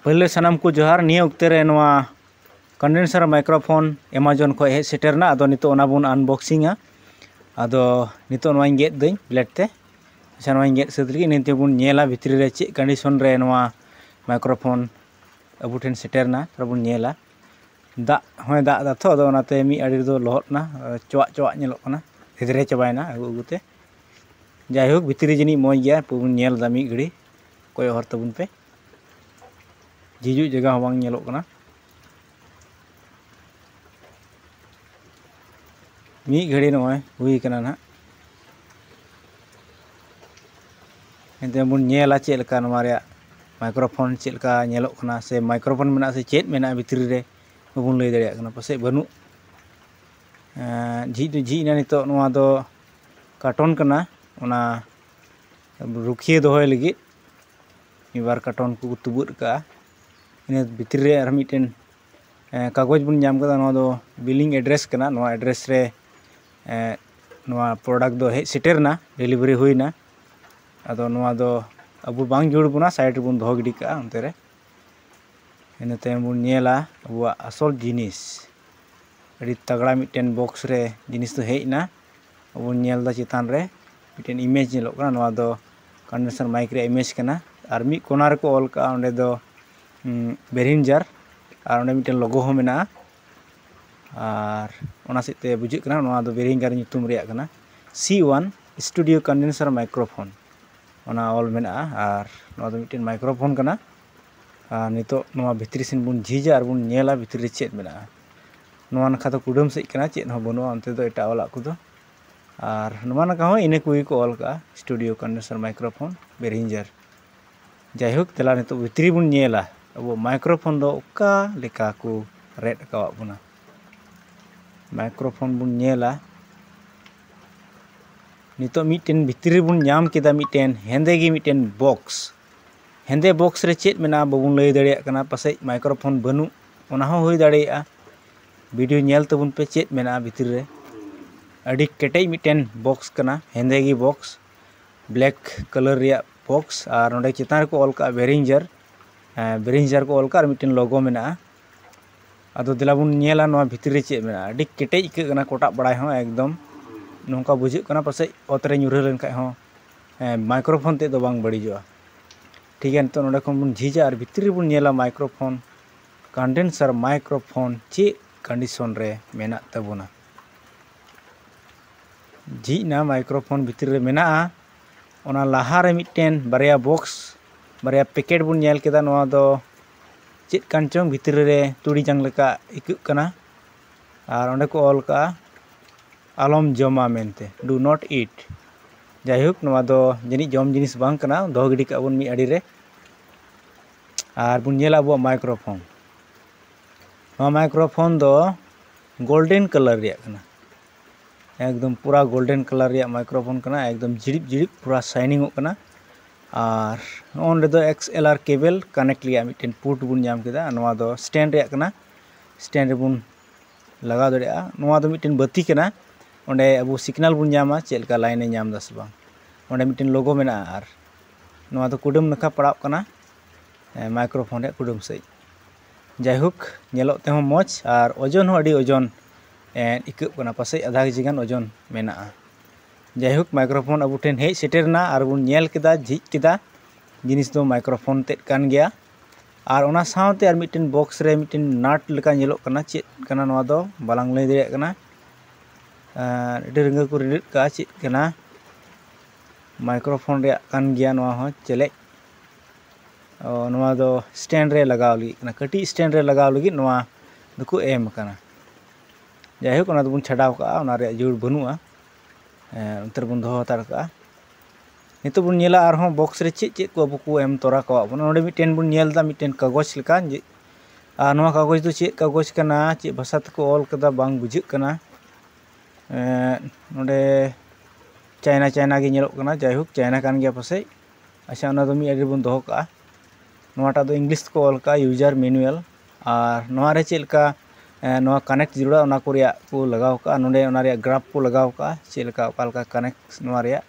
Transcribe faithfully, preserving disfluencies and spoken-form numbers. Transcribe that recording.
ᱯᱟᱹᱦᱤᱞ ᱨᱮ ᱥᱟᱱᱟᱢ ᱠᱚ ᱡᱚᱦᱟᱨ᱾ ᱱᱤᱭᱟᱹ ᱚᱠᱛᱮ ᱨᱮ ᱱᱚᱣᱟ condenser microphone Amazon ᱠᱷᱚᱱ ᱦᱮᱡ ᱥᱮᱴᱮᱨ ᱮᱱᱟ᱾ ᱟᱫᱚ ᱱᱤᱛᱚᱜ ᱚᱱᱟ ᱵᱚᱱ unboxing-ᱟ᱾ ᱟᱫᱚ ᱱᱤᱛᱚᱜ ᱱᱚᱣᱟᱧ ᱜᱮᱫ ᱫᱟᱹᱧ blade ᱛᱮ᱾ ᱟᱪᱪᱷᱟ, ᱱᱚᱣᱟᱧ ᱜᱮᱫ ᱥᱟᱹᱛ ᱞᱮᱜᱮ, ᱤᱱᱟᱹ ᱛᱮᱵᱚᱱ ᱧᱮᱞᱟ ᱵᱷᱤᱛᱨᱤ ᱨᱮ ᱪᱮᱫ condition ᱨᱮ ᱱᱚᱣᱟ microphone ᱟᱵᱚ ᱴᱷᱮᱱ ᱥᱮᱴᱮᱨ ᱮᱱᱟ᱾ ᱛᱟᱦᱞᱮ ᱵᱚᱱ ᱧᱮᱞᱟ᱾ ᱫᱟᱜ ᱦᱚᱸᱭ ᱫᱟᱜ ᱮᱫᱟ ᱛᱚ, ᱟᱫᱚ ᱚᱱᱟᱛᱮ ᱢᱤᱫ ᱟᱲᱮ ᱨᱮᱫᱚ ᱞᱚᱦᱚᱫ ᱮᱱᱟ, ᱪᱚᱣᱟᱜ ᱪᱚᱣᱟᱜ ᱧᱮᱞᱚᱜ ᱠᱟᱱᱟ, ᱦᱮᱫᱨᱮ ᱪᱟᱵᱟᱭᱮᱱᱟ ᱟᱹᱜᱩ ᱟᱹᱜᱩᱛᱮ᱾ ᱡᱟᱭᱦᱳᱠ, ᱵᱷᱤᱛᱨᱤ ᱨᱮ ᱡᱟᱹᱱᱤᱡ ᱢᱚᱡᱽ ᱜᱮᱭᱟ, ᱟᱯᱮ ᱵᱚᱱ ᱧᱮᱞ ᱮᱫᱟ ᱢᱤᱫ ᱜᱷᱟᱹᱲᱤ, ᱠᱚᱭᱚᱜ ᱦᱚᱨ ᱛᱟᱵᱚᱱ ᱯᱮ᱾ ᱡᱷᱤᱡᱩᱜ ᱡᱟᱭᱜᱟ ᱦᱚᱸ ᱵᱟᱝ ᱧᱮᱞᱚᱜ ᱠᱟᱱᱟ᱾ ᱢᱤᱫ ᱜᱷᱟᱹᱲᱤ ᱱᱚᱜᱼᱚᱭ ᱦᱩᱭ ᱠᱟᱱᱟ ᱱᱟᱦᱟᱜ᱾ ᱮᱱᱛᱮ ᱵᱚᱱ ᱧᱮᱞᱟ ᱪᱮᱫ ᱞᱮᱠᱟ ᱱᱚᱣᱟ ᱨᱮᱭᱟᱜ microphone ᱪᱮᱫ ᱞᱮᱠᱟ ᱧᱮᱞᱚᱜ ᱠᱟᱱᱟ, ᱥᱮ microphone ᱢᱮᱱᱟᱜᱼᱟ ᱥᱮ ᱪᱮᱫ ᱢᱮᱱᱟᱜᱼᱟ ᱵᱷᱤᱛᱨᱤ ᱨᱮ, ᱵᱟᱵᱚᱱ ᱞᱟᱹᱭ ᱫᱟᱲᱮᱭᱟᱜ ᱠᱟᱱᱟ, ᱯᱟᱥᱮᱡ ᱵᱟᱹᱱᱩᱜ᱾ ᱮᱸ, ᱡᱷᱤᱡ ᱫᱚ ᱡᱷᱤᱡ ᱮᱱᱟ᱾ ᱱᱤᱛᱚᱜ ᱱᱚᱣᱟ ᱫᱚ carton ᱠᱟᱱᱟ, ᱚᱱᱟ ᱨᱩᱠᱷᱤᱭᱟᱹ ᱫᱚᱦᱚᱭ ᱞᱟᱹᱜᱤᱫ ᱢᱤᱫ ᱵᱟᱨ carton ᱠᱚ ᱛᱩᱵᱩᱫ ᱟᱠᱟᱫᱼᱟ᱾ ᱤᱱᱟᱹ ᱵᱷᱤᱛᱨᱤ ᱨᱮ ᱟᱨ ᱢᱤᱫᱴᱮᱱ, ᱮᱸ, ᱠᱟᱜᱚᱡᱽ ᱵᱚᱱ ᱧᱟᱢ ᱠᱟᱫᱟ᱾ ᱱᱚᱣᱟ ᱫᱚ billing address ᱠᱟᱱᱟ᱾ ᱱᱚᱣᱟ address ᱨᱮ, ᱮᱸ, ᱱᱚᱣᱟ product ᱫᱚ ᱦᱮᱡ ᱥᱮᱴᱮᱨ ᱮᱱᱟ, delivery ᱦᱩᱭᱱᱟ᱾ ᱟᱫᱚ ᱱᱚᱣᱟ ᱫᱚ ᱟᱵᱚ ᱵᱟᱝ ᱡᱩᱲ ᱵᱚᱱᱟ, side ᱨᱮᱵᱚᱱ ᱫᱚᱦᱚ ᱜᱤᱰᱤ ᱠᱟᱜᱼᱟ ᱚᱱᱛᱮ ᱨᱮ᱾ ᱤᱱᱟᱹ ᱛᱟᱭᱚᱢ ᱵᱚᱱ ᱧᱮᱞᱟ ᱟᱵᱚᱣᱟᱜ ᱟᱥᱚᱞ ᱡᱤᱱᱤᱥ᱾ ᱟᱹᱰᱤ ᱛᱟᱜᱲᱟ ᱢᱤᱫᱴᱮᱱ box ᱨᱮ ᱡᱤᱱᱤᱥ ᱫᱚ ᱦᱮᱡ ᱮᱱᱟ᱾ ᱟᱵᱚ ᱵᱚᱱ ᱧᱮᱞ ᱮᱫᱟ ᱪᱮᱛᱟᱱ ᱨᱮ ᱢᱤᱫᱴᱮᱱ image ᱧᱮᱞᱚᱜ ᱠᱟᱱᱟ, ᱱᱚᱣᱟ ᱫᱚ condenser mic ᱨᱮᱭᱟᱜ image ᱠᱟᱱᱟ᱾ ᱟᱨ ᱢᱤᱫ ᱠᱚᱱᱟ ᱨᱮᱠᱚ ᱚᱞ ᱠᱟᱜᱼᱟ, ᱚᱸᱰᱮ ᱫᱚ, ᱩᱸ, Behringer, ᱟᱨ ᱚᱸᱰᱮ ᱢᱤᱫᱴᱮᱱ logo ᱦᱚᱸ ᱢᱮᱱᱟᱜᱼᱟ᱾ ᱟᱨ ᱚᱱᱟ ᱥᱮᱫ ᱛᱮ ᱵᱩᱡᱷᱟᱹᱜ ᱠᱟᱱᱟ ᱱᱚᱣᱟ ᱫᱚ Behringer ᱧᱩᱛᱩᱢ ᱨᱮᱭᱟᱜ ᱠᱟᱱᱟ, C one studio condenser microphone, ᱚᱱᱟ ᱚᱞ ᱢᱮᱱᱟᱜᱼᱟ᱾ ᱟᱨ ᱱᱚᱣᱟ ᱫᱚ ᱢᱤᱫᱴᱮᱱ microphone ᱠᱟᱱᱟ᱾ ᱟᱨ ᱱᱤᱛᱚᱜ ᱱᱚᱣᱟ ᱵᱷᱤᱛᱨᱤ ᱥᱮᱱ ᱵᱚᱱ ᱡᱷᱤᱡᱟ ᱟᱨ ᱵᱚᱱ ᱧᱮᱞᱟ ᱵᱷᱤᱛᱨᱤ ᱨᱮ ᱪᱮᱫ ᱢᱮᱱᱟᱜᱼᱟ᱾ ᱱᱚᱣᱟ ᱱᱟᱠᱷᱟ ᱫᱚ ᱠᱩᱰᱟᱹᱢ ᱥᱮᱫ ᱠᱟᱱᱟ, ᱪᱮᱫ ᱦᱚᱸ ᱵᱟᱹᱱᱩᱜᱼᱟ ᱚᱱᱛᱮ ᱫᱚ, ᱮᱴᱟᱜ ᱚᱞᱟᱜ ᱠᱚᱫᱚ᱾ ᱟᱨ ᱱᱚᱣᱟ ᱱᱟᱠᱷᱟ ᱦᱚᱸ ᱤᱱᱟᱹ ᱠᱚᱜᱮ ᱠᱚ ᱚᱞ ᱠᱟᱜᱼᱟ, studio condenser microphone Behringer᱾ ᱡᱟᱭᱦᱳᱠ, ᱫᱮᱞᱟ ᱱᱤᱛᱚᱜ ᱵᱷᱤᱛᱨᱤ ᱵᱚᱱ ᱧᱮᱞᱟ ᱟᱵᱚ microphone ᱫᱚ ᱚᱠᱟ ᱞᱮᱠᱟ ᱠᱚ ᱨᱮᱫ ᱟᱠᱟᱣᱟᱫ ᱵᱚᱱᱟ᱾ Microphone ᱵᱚᱱ ᱧᱮᱞᱟ᱾ ᱱᱤᱛᱚᱜ ᱢᱤᱫᱴᱮᱱ ᱵᱷᱤᱛᱨᱤ ᱨᱮᱵᱚᱱ ᱧᱟᱢ ᱠᱮᱫᱟ ᱢᱤᱫᱴᱮᱱ ᱦᱮᱸᱫᱮ ᱜᱮ ᱢᱤᱫᱴᱮᱱ box᱾ ᱦᱮᱸᱫᱮ box ᱨᱮ ᱪᱮᱫ ᱢᱮᱱᱟᱜᱼᱟ ᱵᱟᱵᱚᱱ ᱞᱟᱹᱭ ᱫᱟᱲᱮᱭᱟᱜ ᱠᱟᱱᱟ, ᱯᱟᱥᱮᱡ microphone ᱵᱟᱹᱱᱩᱜ, ᱚᱱᱟ ᱦᱚᱸ ᱦᱩᱭ ᱫᱟᱲᱮᱭᱟᱜᱼᱟ᱾ Video ᱧᱮᱞ ᱛᱟᱵᱚᱱ ᱯᱮ ᱪᱮᱫ ᱢᱮᱱᱟᱜᱼᱟ ᱵᱷᱤᱛᱨᱤ ᱨᱮ᱾ ᱟᱹᱰᱤ ᱠᱮᱴᱮᱡ ᱢᱤᱫᱴᱮᱱ box ᱠᱟᱱᱟ, ᱦᱮᱸᱫᱮ ᱜᱮ box, black colour ᱨᱮᱭᱟᱜ box, ᱟᱨ ᱱᱚᱰᱮ ᱪᱮᱛᱟᱱ ᱨᱮᱠᱚ ᱚᱞ ᱠᱟᱜᱼᱟ Behringer᱾ ᱵᱨᱤᱧᱡᱟᱨ ᱠᱚ ᱚᱞ ᱠᱟᱜᱼᱟ ᱟᱨ ᱢᱤᱫᱴᱮᱱ ᱞᱳᱜᱳ ᱢᱮᱱᱟᱜᱼᱟ᱾ ᱟᱫᱚ ᱫᱮᱞᱟ ᱵᱚᱱ ᱧᱮᱞᱟ ᱱᱚᱣᱟ ᱵᱷᱤᱛᱨᱤ ᱨᱮ ᱪᱮᱫ ᱢᱮᱱᱟᱜᱼᱟ᱾ ᱟᱹᱰᱤ ᱠᱮᱴᱮᱡ ᱟᱹᱭᱠᱟᱹᱜ ᱠᱟᱱᱟ, ᱠᱚᱴᱟᱵ ᱵᱟᱲᱟᱭ ᱦᱚᱸ ᱮᱠᱫᱚᱢ ᱱᱚᱝᱠᱟ ᱵᱩᱡᱷᱟᱹᱜ ᱠᱟᱱᱟ ᱯᱟᱥᱮᱡ ᱚᱛ ᱨᱮ ᱧᱩᱨᱦᱟᱹ ᱞᱮᱱᱠᱷᱟᱡ ᱦᱚᱸ ᱢᱟᱭᱠᱨᱳᱯᱷᱳᱱ ᱛᱮᱫ ᱫᱚ ᱵᱟᱝ ᱵᱟᱹᱲᱤᱡᱚᱜᱼᱟ᱾ ᱴᱷᱤᱠ ᱜᱮᱭᱟ, ᱱᱤᱛᱚᱜ ᱱᱚᱸᱰᱮ ᱠᱷᱚᱱ ᱵᱚᱱ ᱡᱷᱤᱡᱟ ᱟᱨ ᱵᱷᱤᱛᱨᱤ ᱨᱮᱵᱚᱱ ᱧᱮᱞᱟ ᱢᱟᱭᱠᱨᱳᱯᱷᱳᱱ, ᱠᱚᱱᱰᱮᱱᱥᱟᱨ ᱢᱟᱭᱠᱨᱳᱯᱷᱳᱱ ᱪᱮᱫ ᱠᱚᱱᱰᱤᱥᱚᱱ ᱨᱮ ᱢᱮᱱᱟᱜ ᱛᱟᱵᱚᱱᱟ᱾ ᱡᱷᱤᱡ ᱮᱱᱟ, ᱢᱟᱭᱠᱨᱳᱯᱷᱳᱱ ᱵᱷᱤᱛᱨᱤ ᱨᱮ ᱢᱮᱱᱟᱜᱼᱟ᱾ ᱚᱱᱟ ᱞᱟᱦᱟ ᱨᱮ ᱢᱤᱫᱴᱮᱱ ᱵᱟᱨᱭᱟ ᱵᱚᱠᱥ, ᱵᱟᱨᱭᱟ ᱯᱮᱠᱮᱴ ᱵᱚᱱ ᱧᱮᱞ ᱠᱮᱫᱟ᱾ ᱱᱚᱣᱟ ᱫᱚ ᱪᱮᱫ ᱠᱟᱱ ᱪᱚᱝ, ᱵᱷᱤᱛᱨᱤ ᱨᱮ ᱛᱩᱲᱤ ᱡᱟᱝ ᱞᱮᱠᱟ ᱟᱹᱭᱠᱟᱹᱜ ᱠᱟᱱᱟ᱾ ᱟᱨ ᱚᱸᱰᱮ ᱠᱚ ᱚᱞ ᱠᱟᱜᱼᱟ, "ᱟᱞᱚᱢ ᱡᱚᱢᱟ" ᱢᱮᱱᱛᱮ, "Do not eat"᱾ ᱡᱟᱭᱦᱳᱠ, ᱱᱚᱣᱟ ᱫᱚ ᱡᱟᱹᱱᱤᱡ ᱡᱚᱢ ᱡᱤᱱᱤᱥ ᱵᱟᱝ ᱠᱟᱱᱟ, ᱫᱚᱦᱚ ᱜᱤᱰᱤ ᱠᱟᱜᱼᱟ ᱵᱚᱱ ᱢᱤᱫ ᱟᱲᱮ ᱨᱮ᱾ ᱟᱨ ᱵᱚᱱ ᱧᱮᱞᱟ ᱟᱵᱚᱣᱟᱜ ᱢᱟᱭᱠᱨᱳᱯᱷᱳᱱ᱾ ᱱᱚᱣᱟ ᱢᱟᱭᱠᱨᱳᱯᱷᱳᱱ ᱫᱚ ᱜᱳᱞᱰᱮᱱ ᱠᱟᱞᱟᱨ ᱨᱮᱭᱟᱜ ᱠᱟᱱᱟ, ᱮᱠᱫᱚᱢ ᱯᱩᱨᱟ ᱜᱳᱞᱰᱮᱱ ᱠᱟᱞᱟᱨ ᱨᱮᱭᱟᱜ ᱢᱟᱭᱠᱨᱳᱯᱷᱳᱱ ᱠᱟᱱᱟ, ᱮᱠᱫᱚᱢ ᱡᱤᱲᱤᱵ ᱡᱤᱲᱤᱵ ᱯᱩᱨᱟ ᱥᱟᱭᱱᱤᱝ ᱚᱜ ᱠᱟᱱᱟ᱾ ᱟᱨ ᱱᱚᱜᱼᱚ ᱱᱚᱰᱮ ᱫᱚ ᱮᱠᱥ ᱮᱞ ᱟᱨ ᱠᱮᱵᱮᱞ ᱠᱟᱱᱮᱠᱴ ᱞᱟᱹᱜᱤᱫ ᱢᱤᱫᱴᱮᱱ ᱯᱳᱨᱴ ᱵᱚᱱ ᱧᱟᱢ ᱠᱮᱫᱟ᱾ ᱱᱚᱣᱟ ᱫᱚ ᱥᱴᱮᱱᱰ ᱨᱮᱭᱟᱜ ᱠᱟᱱᱟ, ᱥᱴᱮᱱᱰ ᱨᱮᱵᱚᱱ ᱞᱟᱜᱟᱣ ᱫᱟᱲᱮᱭᱟᱜᱼᱟ᱾ ᱱᱚᱣᱟ ᱫᱚ ᱢᱤᱫᱴᱮᱱ ᱵᱟᱹᱛᱤ ᱠᱟᱱᱟ, ᱚᱸᱰᱮ ᱟᱵᱚ ᱥᱤᱜᱽᱱᱟᱞ ᱵᱚᱱ ᱧᱟᱢᱟ ᱪᱮᱫ ᱞᱮᱠᱟ ᱞᱟᱭᱤᱱ ᱮ ᱧᱟᱢ ᱮᱫᱟ ᱥᱮ ᱵᱟᱝ᱾ ᱚᱸᱰᱮ ᱢᱤᱫᱴᱮᱱ ᱞᱳᱜᱳ ᱢᱮᱱᱟᱜᱼᱟ ᱟᱨ ᱱᱚᱣᱟ ᱫᱚ ᱠᱩᱰᱟᱹᱢ ᱱᱟᱠᱷᱟ ᱯᱟᱲᱟᱜ ᱠᱟᱱᱟ, ᱮ, ᱢᱟᱭᱠᱨᱳᱯᱷᱳᱱ ᱨᱮᱭᱟᱜ ᱠᱩᱰᱟᱹᱢ ᱥᱮᱫ᱾ ᱡᱟᱭᱦᱳᱠ, ᱧᱮᱞᱚᱜ ᱛᱮᱦᱚᱸ ᱢᱚᱡᱽ ᱟᱨ ᱳᱡᱚᱱ ᱦᱚᱸ ᱟᱹᱰᱤ ᱳᱡᱚᱱ, ᱮ, ᱟᱹᱭᱠᱟᱹᱜ ᱠᱟᱱᱟ, ᱯᱟᱥᱮᱡ ᱟᱫᱷᱟ ᱠᱮᱡᱤ ᱜᱟᱱ ᱳᱡᱚᱱ ᱢᱮᱱᱟᱜᱼᱟ᱾ ᱡᱟᱭᱦᱳᱠ, ᱢᱟᱭᱠᱨᱳᱯᱷᱳᱱ ᱟᱵᱚ ᱴᱷᱮᱱ ᱦᱮᱡ ᱥᱮᱴᱮᱨ ᱮᱱᱟ ᱟᱨ ᱵᱚᱱ ᱧᱮᱞ ᱠᱮᱫᱟ, ᱡᱷᱤᱡ ᱠᱮᱫᱟ, ᱡᱤᱱᱤᱥ ᱫᱚ ᱢᱟᱭᱠᱨᱳᱯᱷᱳᱱ ᱛᱮᱫ ᱠᱟᱱ ᱜᱮᱭᱟ᱾ ᱟᱨ ᱚᱱᱟ ᱥᱟᱶᱛᱮ ᱟᱨ ᱢᱤᱫᱴᱮᱱ ᱵᱚᱠᱥ ᱨᱮ ᱢᱤᱫᱴᱮᱱ ᱱᱟᱴ ᱞᱮᱠᱟ ᱧᱮᱞᱚᱜ ᱠᱟᱱᱟ, ᱪᱮᱫ ᱠᱟᱱᱟ ᱱᱚᱣᱟ ᱫᱚ ᱵᱟᱞᱟᱝ ᱞᱟᱹᱭ ᱫᱟᱲᱮᱭᱟᱜ ᱠᱟᱱᱟ᱾ ᱟᱨ ᱟᱹᱰᱤ ᱨᱤᱸᱜᱟᱹ ᱠᱚ ᱨᱤᱰᱟᱹᱜ ᱠᱟᱜᱼᱟ, ᱪᱮᱫ ᱠᱟᱱᱟ? ᱢᱟᱭᱠᱨᱳᱯᱷᱳᱱ ᱨᱮᱭᱟᱜ ᱠᱟᱱ ᱜᱮᱭᱟ ᱱᱚᱣᱟ ᱦᱚᱸ ᱪᱮᱞᱮᱡ᱾ ᱚ, ᱱᱚᱣᱟ ᱫᱚ ᱥᱴᱮᱱᱰ ᱨᱮ ᱞᱟᱜᱟᱣ ᱞᱟᱹᱜᱤᱫ ᱠᱟᱱᱟ, ᱠᱟᱹᱴᱤᱡ ᱥᱴᱮᱱᱰ ᱨᱮ ᱞᱟᱜᱟᱣ ᱞᱟᱹᱜᱤᱫ ᱱᱚᱣᱟ ᱫᱚᱠᱚ ᱮᱢ ᱟᱠᱟᱱᱟ᱾ ᱡᱟᱭᱦᱳᱠ, ᱚᱱᱟ ᱫᱚᱵᱚᱱ ᱪᱷᱟᱰᱟᱣ ᱠᱟᱜᱼᱟ, ᱚᱱᱟ ᱨᱮᱭᱟᱜ ᱡᱟᱹᱨᱩᱲ ᱵᱟᱹᱱᱩᱜᱼᱟ᱾ ᱮᱸ, ᱚᱱᱛᱮ ᱨᱮᱵᱚᱱ ᱫᱚᱦᱚ ᱦᱟᱛᱟᱲ ᱠᱟᱜᱼᱟ᱾ ᱱᱤᱛᱚᱜ ᱵᱚᱱ ᱧᱮᱞᱟ ᱟᱨᱦᱚᱸ ᱵᱚᱠᱥ ᱨᱮ ᱪᱮᱫ ᱪᱮᱫ ᱠᱚ ᱟᱵᱚ ᱠᱚ ᱮᱢ ᱛᱚᱨᱟ ᱠᱟᱣᱟᱫ ᱵᱚᱱᱟ᱾ ᱱᱚᱰᱮ ᱢᱤᱫᱴᱮᱱ ᱵᱚᱱ ᱧᱮᱞ ᱮᱫᱟ, ᱢᱤᱫᱴᱮᱱ ᱠᱟᱜᱚᱡᱽ ᱞᱮᱠᱟ, ᱡᱮ, ᱟᱨ ᱱᱚᱣᱟ ᱠᱟᱜᱚᱡᱽ ᱫᱚ ᱪᱮᱫ ᱠᱟᱜᱚᱡᱽ ᱠᱟᱱᱟ, ᱪᱮᱫ ᱵᱷᱟᱥᱟ ᱛᱮᱠᱚ ᱚᱞ ᱠᱟᱫᱟ, ᱵᱟᱝ ᱵᱩᱡᱷᱟᱹᱜ ᱠᱟᱱᱟ᱾ ᱮᱸ, ᱱᱚᱰᱮ ᱪᱟᱭᱱᱟ ᱪᱟᱭᱱᱟ ᱜᱮ ᱧᱮᱞᱚᱜ ᱠᱟᱱᱟ᱾ ᱡᱟᱭᱦᱳᱠ, ᱪᱟᱭᱱᱟ ᱠᱟᱱ ᱜᱮᱭᱟ ᱯᱟᱥᱮᱡ᱾ ᱟᱪᱪᱷᱟ, ᱚᱱᱟ ᱫᱚ ᱢᱤᱫ ᱟᱲᱮ ᱨᱮᱵᱚᱱ ᱫᱚᱦᱚ ᱠᱟᱜᱼᱟ᱾ ᱱᱚᱣᱟᱴᱟᱜ ᱫᱚ ᱤᱝᱞᱤᱥ ᱛᱮᱠᱚ ᱚᱞ ᱠᱟᱜᱼᱟ, ᱤᱭᱩᱡᱟᱨ ᱢᱮᱱᱩᱭᱟᱞ᱾ ᱟᱨ ᱱᱚᱣᱟ ᱨᱮ ᱪᱮᱫ ᱞᱮᱠᱟ, ᱮᱸ, ᱱᱚᱣᱟ ᱠᱟᱱᱮᱠᱴ ᱡᱟᱹᱨᱩᱲᱟ, ᱚᱱᱟ ᱠᱚ ᱨᱮᱭᱟᱜ ᱠᱚ ᱞᱟᱜᱟᱣ ᱠᱟᱜᱼᱟ᱾ ᱱᱚᱰᱮ ᱚᱱᱟ ᱨᱮᱭᱟᱜ ᱜᱨᱟᱯᱷ ᱠᱚ ᱞᱟᱜᱟᱣ ᱠᱟᱜᱼᱟ, ᱪᱮᱫ ᱞᱮᱠᱟ, ᱚᱠᱟ ᱞᱮᱠᱟ ᱠᱟᱱᱮᱠᱴ ᱱᱚᱣᱟ ᱨᱮᱭᱟᱜ